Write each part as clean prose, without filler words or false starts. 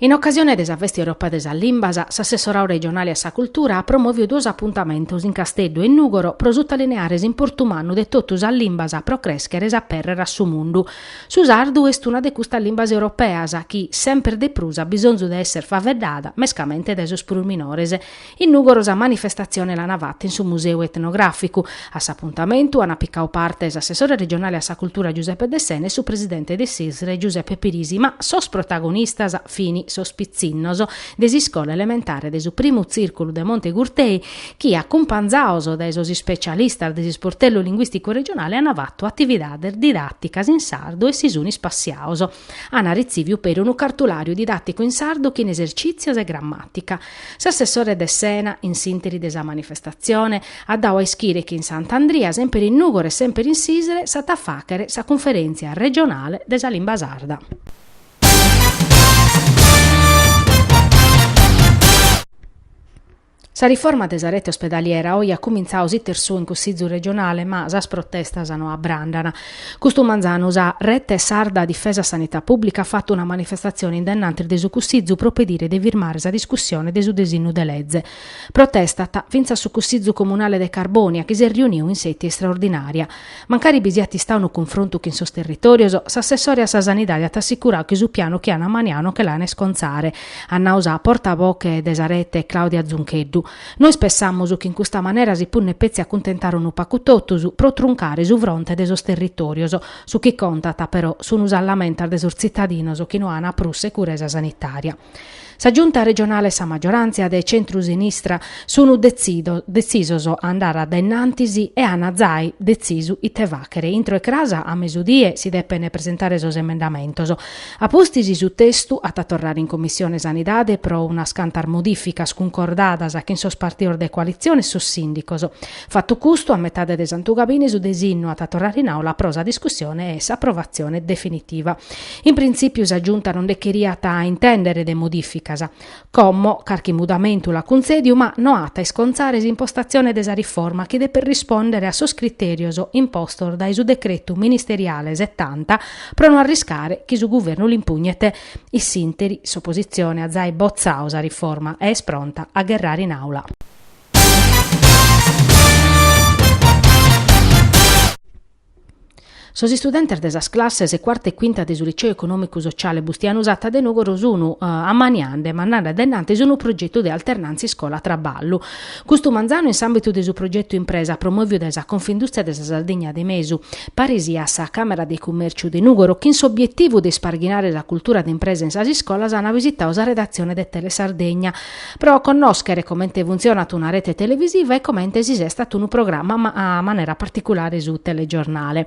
In ocasione de sa Festa Europea de sas Limbas, s'Assessoradu Regionale a sa Cultura at promòvidu duos apuntamentos in Casteddu e in Nùgoro pro sutalineare s'importu mannu de totu sas limbas pro crèschere e s'apèrrere a su mundu. Su sardu est una de custas limbas europeas chi semper de prus at bisonzu de èssere faeddada, mescamente dae sos prus minores. In Nùgoro sa manifestatzione l'ana fata in su Museu Etnogràficu. A s'apuntamentu an picadu parte s'assessore regionale a sa Cultura Giuseppe Dessena e su presidente de s'ISRE Giuseppe Pirisi, ma sos protagonistas fin sos pitzinnos de s'iscola elementare de su primu tzìrculu de Monte Gurtei chi, acumpanzados dae sos ispecialistas de s'isportellu linguìsticu regionale, an fatu atividades didàticas in sardu e si sun ispassiados. An ritziviu peri unu cartulàriu didàticu in sardu chin esercìtzios e grammàtica. S'assessore Dessena, in s'ìnteri de sa manifestatzione, at dadu a ischire chi in Sant'Andria, semper in Nùgoro e semper in s'ISRE, s'at a fàghere sa cunferèntzia regionale de sa limba sarda. Sa riforma de sa rete ospedaliera oje at cumintzadu s'iter suo in Cussizu regionale ma sas protestas no abrandana. Custu manzanu sa Rete Sarda Difesa Sanità Pùblica at fatu una manifestatzione in dennantis de su Cussizu pro pedire de firmare sa discussione de su desinnu de leze. Protestat fintzas su Cussizu Comunale de Carbònia chi s'est riuniu in sètia istraordinària. Mancari bi siat istadu unu cunfrontu chin sos territòrios, s'assessore a sa Sanidade at assicuradu chi su pianu chi an ammaniadu non che l'an a iscontzare, at nadu sa portavoche de sa rete Claudia Zuncheddu. Nois pessamus chi in custa manera si punnet petzi a cuntentare unu pacu totus pro truncare su fronte de sos territòrios. Su chi contat, però, sun sas lamentas de sos tzitadinos chi no an prus securesa sanitària. Sa Giunta regionale e sa maggioràntzia de centru-sinistra sun detzisos a andare a dae innantis e an zai detzisu ite fàghere. Intro 'e cras a mesudie si depen presentare sos emendamentos. A pustis su testu at a torrare in Commissione Sanidade pro unas cantas modìficas cuncordadas chin sos partidos de coalitzione e sos sìndicos. Fatu custu, a metade de Santu Gabine su desinnu at a torrare in àula pro sa discussione e s'aprovatzione definitiva. In printzìpiu sa Giunta non nde cheriat intèndere de modìficas. Como carchi mudamentu l'at cuntzèdiu ma no at a iscontzare s'impostatzione de sa riforma chi depet rispòndere a sos critèrios impostos dae su decretu ministeriale setanta pro no arriscare chi su guvernu l'impugnet. In s'ìnteri s'opositzione at zai botzadu sa riforma e est pronta a gherrare in àula. Sos istudentes de sas classes cuarta e cuinta de su Liceu Econòmicu Sociale Bustianu Satta de Nùgoro sun ammaniande e mandande a denantis unu progetu de alternàntzia iscola-traballu. Custu manzanu in s'àmbitu de su progetu Impresa promòviu dae sa Confindustria de sa Sardigna de Mesu, paris a sa Càmera de Cummèrciu de Nùgoro, chin s'obietivu de isparghinare sa cultura de impresa in sas iscolas, an visitadu sa redatzione de Telesardegna pro connòschere comente funtzionat una rete televisiva e comente si sestat unu programma ma a manera particulare su telegiornale.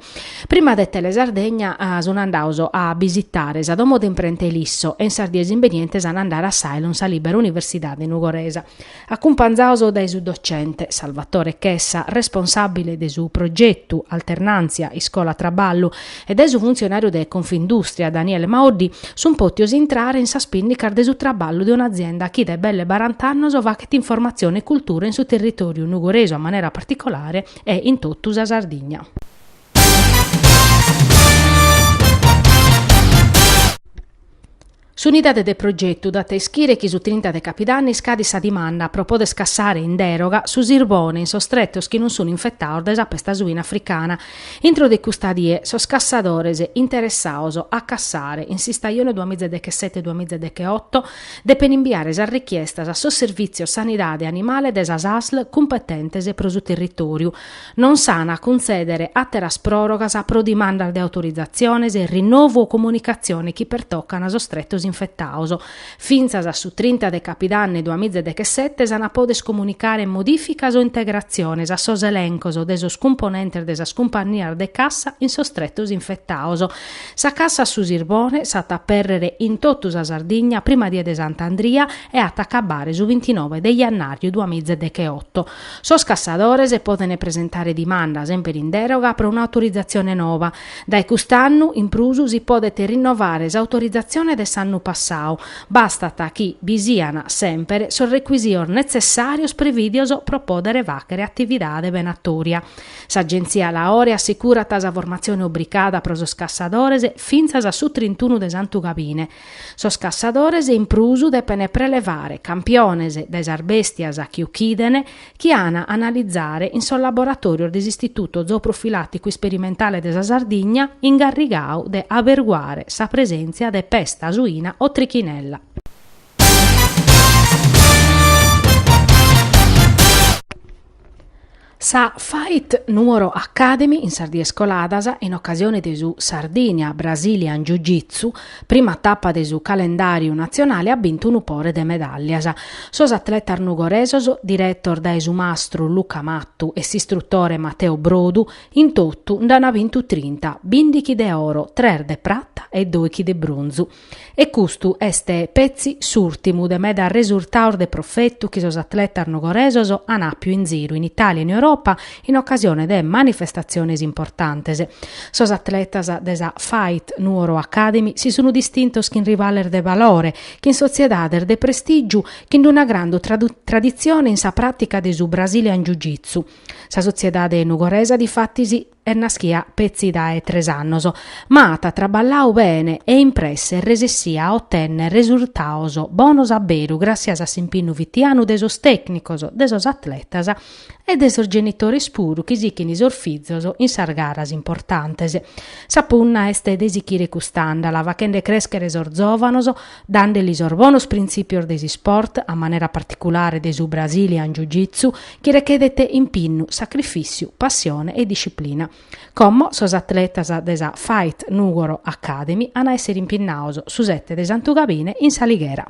Prima de Telesardegna sun andados a bisitare sa domo de imprenta Elisso e in sas dies imbenientes an a andare a s'AILO in sa Libera Universidade Nugoresa. Acumpanzados dae su docente Salvatore Chessa, responsàbile de su progetu Alternàntzia Iscola-Traballu, e dae su funtzionàriu de Confindustria Daniele Maoddi, sunt pòtios intrare in sas pìnnicas de su traballu de un'azienda chi dae belle barant'annos faghet informatzione e cultura in su territòriu nugoresu a manera particolare e in totu sa Sardigna. S'unidade de progetu dat a ischire chi su trinta de capidanni iscadit sa dimanda pro poder cassare in dèroga su sirbone in sos tretos chi non sunt infetados dae sa pesta suina africana. Intro de custa die sos cassadores interessados a cassare in s'istajone duamiza e dechesete duamiza e decheoto depen imbiare sas richiestas a sos servìtzios sanidade animale de sas ASL cumpetentes pro su territòriu. Non s'an a cuntzèdere àteras pròrogas pro dimandas de autorizatziones, rinnovu o comunicatzione chi pertocan sos tretos infetados. Fintzas a su trinta de capidanne duamiza e dechesete s'an a poder comunicare modìficas o integratziones a sos elencos de sos cumponentes de sas cumpannias de cassa in sos tretos infetados. Sa cassa a su sirbone s'at a apèrrere in totu sa Sardigna prima die de Sant'Andria e at a acabare su bintinove de jannàriu duamiza e decheoto. Sos cassadores podent presentare dimanda, semper in dèroga, pro un'autorizatzione nova. Dae cust'annu, in prus, si podet rinnovare s'autorizatzione de s'annu. passau, bastat chi bi sian semper sos requisios netzessàrios prevìdios pro pòdere fàghere atividade venatòria. S'Agentzia Laore assicurat sa formatzione obricada pro sos cassadores fintzas a su trintunu de Santu Gabine. Sos cassadores in prus depent prelevare campiones dae sas bèstias chi uchiden chi an a analizare in sos laboratòrios de s'Istituto Zooprofilàticu Isperimentale de sa Sardigna ingarrigadu de aberguare sa presèntzia de pesta suina o trichinella. Sa Fight Nuoro Academy in sas dies coladas, in ocasione de su Sardinia Brazilian Jiu Jitsu, prima tapa de su calendàriu natzionale at bintu unu pore de medàllias. Sos atletas nugoresos, diretos dae su mastru Luca Mattu e s'istrutore Matteo Brodu, in totu nd'ant bintu trinta, bìndighi de oro, tres de prata e dòighi de brunzu. E custu est petzi s'ùrtimu de medas resurtados de profetu chi sos atletas nugoresos an àpiu in ziru in Itàlia e in Europa in ocasione de manifestatziones importantes. Sos atletas de sa Fight Nuoro Academy si sun distintos chin rivales de valore, chin sotziedades de prestìgiu, chin una grandu traditzione in sa pràtica de su Brazilian Jiu Jitsu. Sa sotziedade nugoresa difatis est naschia petzi dae tres annos, ma at traballadu bene e in presse est resessia a otènnere resurtados bonos a beru gràssias a s'impinnu fitianu de sos tècnicos, de sos atletas e de sos genitores puru chi sichin sos fizos in sas garas importantes. Sa punna est de sichire cust'àndala fachende crèschere sos zòvanos dande-li sos bonos printzìpios de s'isport, a manera particulare de su Brazilian Jiu Jitsu, chi rechedet impinnu, sacrifìssiu, passione e disciplina. Como sos atletas de sa Fight Nùgoro Academy an a èssere impinnados su sete de Santu Gabine in S'Alighera.